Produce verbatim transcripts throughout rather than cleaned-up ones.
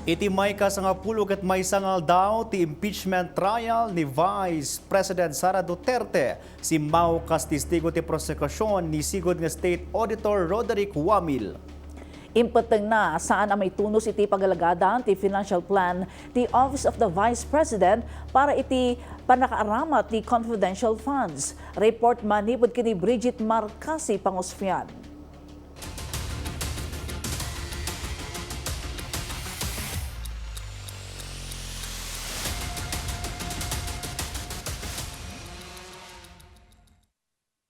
Iti maikasangapulo ket maysa nga aldaw ti impeachment trial ni Vice President Sara Duterte, simmaw kas testigo ti prosekusion ni sigud nga State Auditor Roderick Wamil. Impettengna, saan a maitunus iti pagalagadan ti financial plan ti Office of the Vice President para iti pannakaaramat ti confidential funds. Report manipud ken ni Bridget Marcasi Pangusfian.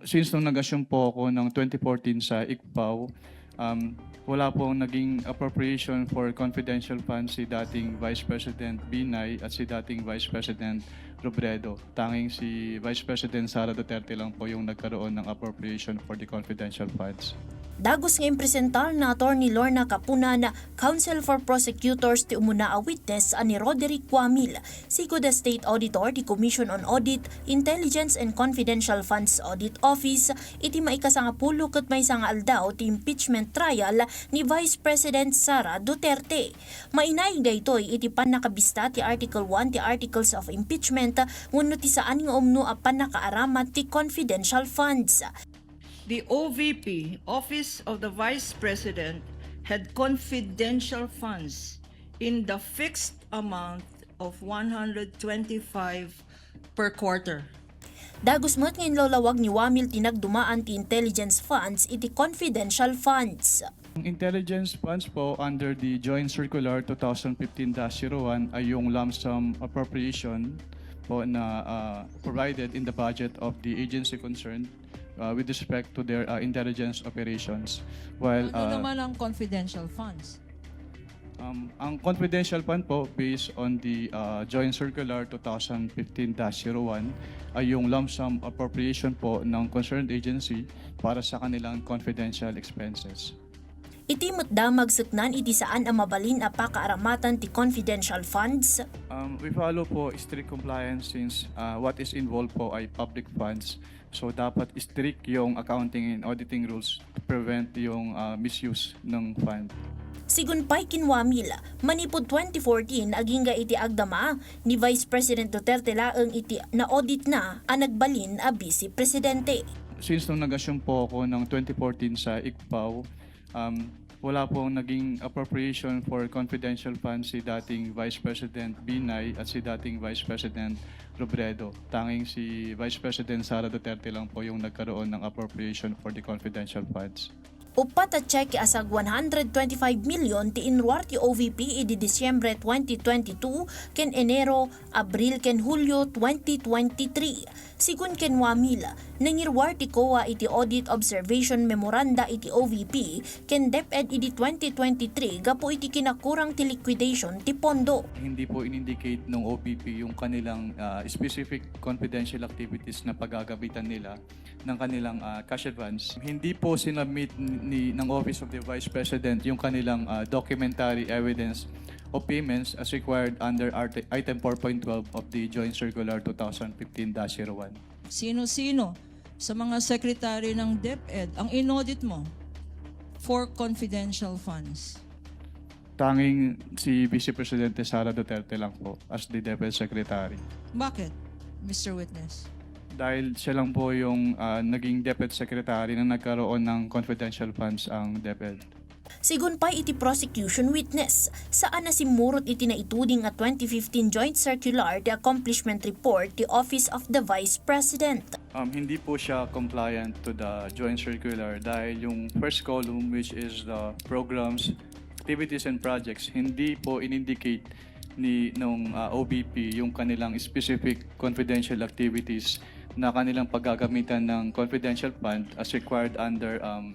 Since nung nag-assume po ako ng twenty fourteen sa ICFAO, um, wala pong naging appropriation for confidential funds si dating Vice President Binay at si dating Vice President Robredo. Tanging si Vice President Sara Duterte lang po yung nagkaroon ng appropriation for the confidential funds. Dagus nga impresentar ni Attorney Lorna Kapunan, Counsel for Prosecutors, ti umuna a witness a ni Roderick Wamil, sigud a State Auditor ti Commission on Audit, Intelligence and Confidential Funds Audit Office, iti maikasangapulo ket maysa nga aldaw ti impeachment trial ni Vice President Sara Duterte. Mainaig daytoy iti pannakabista ti Article one ti Articles of Impeachment wenno ti saan nga umno a pannakaaramat ti confidential funds. The O V P, Office of the Vice President, had confidential funds in the fixed amount of one hundred twenty-five per quarter. Dagus met nga inlawlawag ni Wamil ti nagdumaan ti intelligence funds iti confidential funds. Ang intelligence funds po under the Joint Circular two thousand fifteen dash zero one ay yung lump sum appropriation po na, ah, provided in the budget of the agency concerned, ah, with respect to their, ah, intelligence operations. While, Ano ah, naman ang confidential funds? Um, ang confidential fund po, based on the, uh, Joint Circular two thousand fifteen dash zero one, ay yung lump sum appropriation po ng concerned agency para sa kanilang confidential expenses. Iti met damag seknan iti saan a mabalin a pakaaramatan ti confidential funds? Um, we follow po strict compliance since, uh, what is involved po ay public funds. So, dapat strict yung accounting and auditing rules to prevent yung, ah, misuse ng fund. Sigun pay ken Wamil, manipud twenty fourteen agingga iti agdama ni Vice President Duterte laeng iti na-auditna a nagbalin a Vice Presidente. Since nung nag-assume po ako ng twenty fourteen sa ICFAO, Um, wala pong naging appropriation for confidential funds si dating Vice President Binay at si dating Vice President Robredo. Tanging si Vice President Sara Duterte lang po yung nagkaroon ng appropriation for the confidential funds. Uppat a tseke a sag one hundred twenty-five million ti inruar ti O V P idi Disyembre twenty twenty-two ken Enero, Abril ken Hulyo twenty twenty-three. Sigun ken Wamil, nangiruar ti COA iti audit observation memoranda iti O V P ken DepEd idi twenty twenty-three gapu iti kinakurang ti liquidation ti pondo. Hindi po in-indicate ng O V P yung kanilang, ah, specific confidential activities na pagagamitan nila ng kanilang, ah, cash advance. Hindi po sinubmit ni, ng Office of the Vice President yung kanilang, ah, documentary evidence of payments as required under art-, item four point twelve of the Joint Circular two thousand fifteen dash zero one. Sino-sino sa mga sekretary ng DepEd ang inaudit mo for confidential funds? Tanging si Vice Presidente Sara Duterte lang po as the DepEd Secretary. Bakit, Mister Witness? Dahil siya lang po yung, ah, naging DepEd Secretary na nagkaroon ng confidential funds ang DepEd. Sigun pay iti prosecution witness, saan a simmurot iti naituding a twenty fifteen Joint Circular ti Accomplishment Report ti Office of the Vice President. Um, hindi po siya compliant to the Joint Circular dahil yung first column, which is the programs, activities, and projects, hindi po in-indicate ni nung, ah, O V P yung kanilang specific confidential activities na kanilang paggagamitan ng confidential fund as required under, um,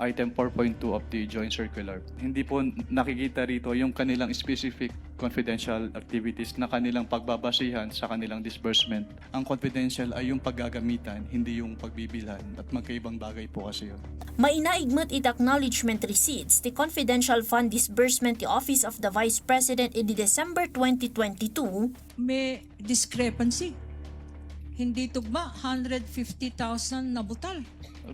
item four point two of the Joint Circular. Hindi po nakikita rito yung kanilang specific confidential activities na kanilang pagbabasihan sa kanilang disbursement. Ang confidential ay yung paggagamitan, hindi yung pagbibilhan, at magkaibang bagay po kasi yun. Mainaig met iti acknowledgement receipts ti confidential fund disbursement ti Office of the Vice President idi December twenty twenty-two. May discrepancy. Hindi tugma, hundred fifty thousand na butal.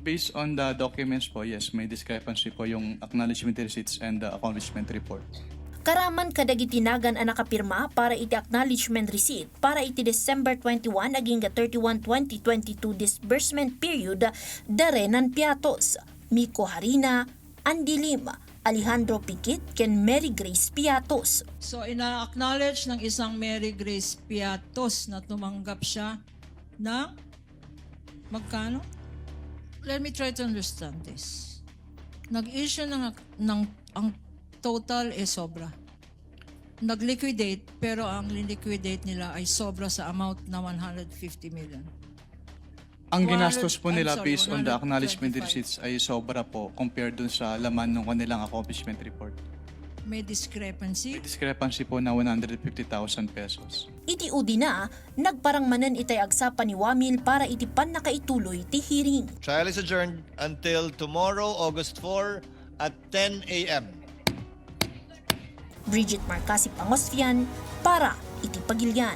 Based on the documents po, yes, may discrepancy po yung acknowledgement receipts and the accomplishment report. Karaman kadagiti nagan a nakapirma para iti acknowledgement receipt para iti December twenty-one agingga thirty-one, twenty twenty-two disbursement period, Darenan Piatos, Miko Harina, Andy Lim, Alejandro Pikit, ken Mary Grace Piatos. So, ina-acknowledge ng isang Mary Grace Piatos na tumanggap siya ng magkano? Let me try to understand this. Nag-issue ng, ng ang total e sobra. Nag-liquidate, pero ang liniquidate nila ay sobra sa amount na one hundred fifty million. Ang ginastos po I'm nila sorry, based on the acknowledgement one hundred twenty-five. Receipts ay sobra po compared dun sa laman ng kanilang accomplishment report. May discrepancy. May discrepancy po na one hundred fifty thousand pesos. Iti udina, nagparang manen itay agsapa ni Wamil para iti pannakaituloy ti hearing. Trial is adjourned until tomorrow, August four, at ten a m. Bridget Marcasi Pangosfian para iti Pagilian.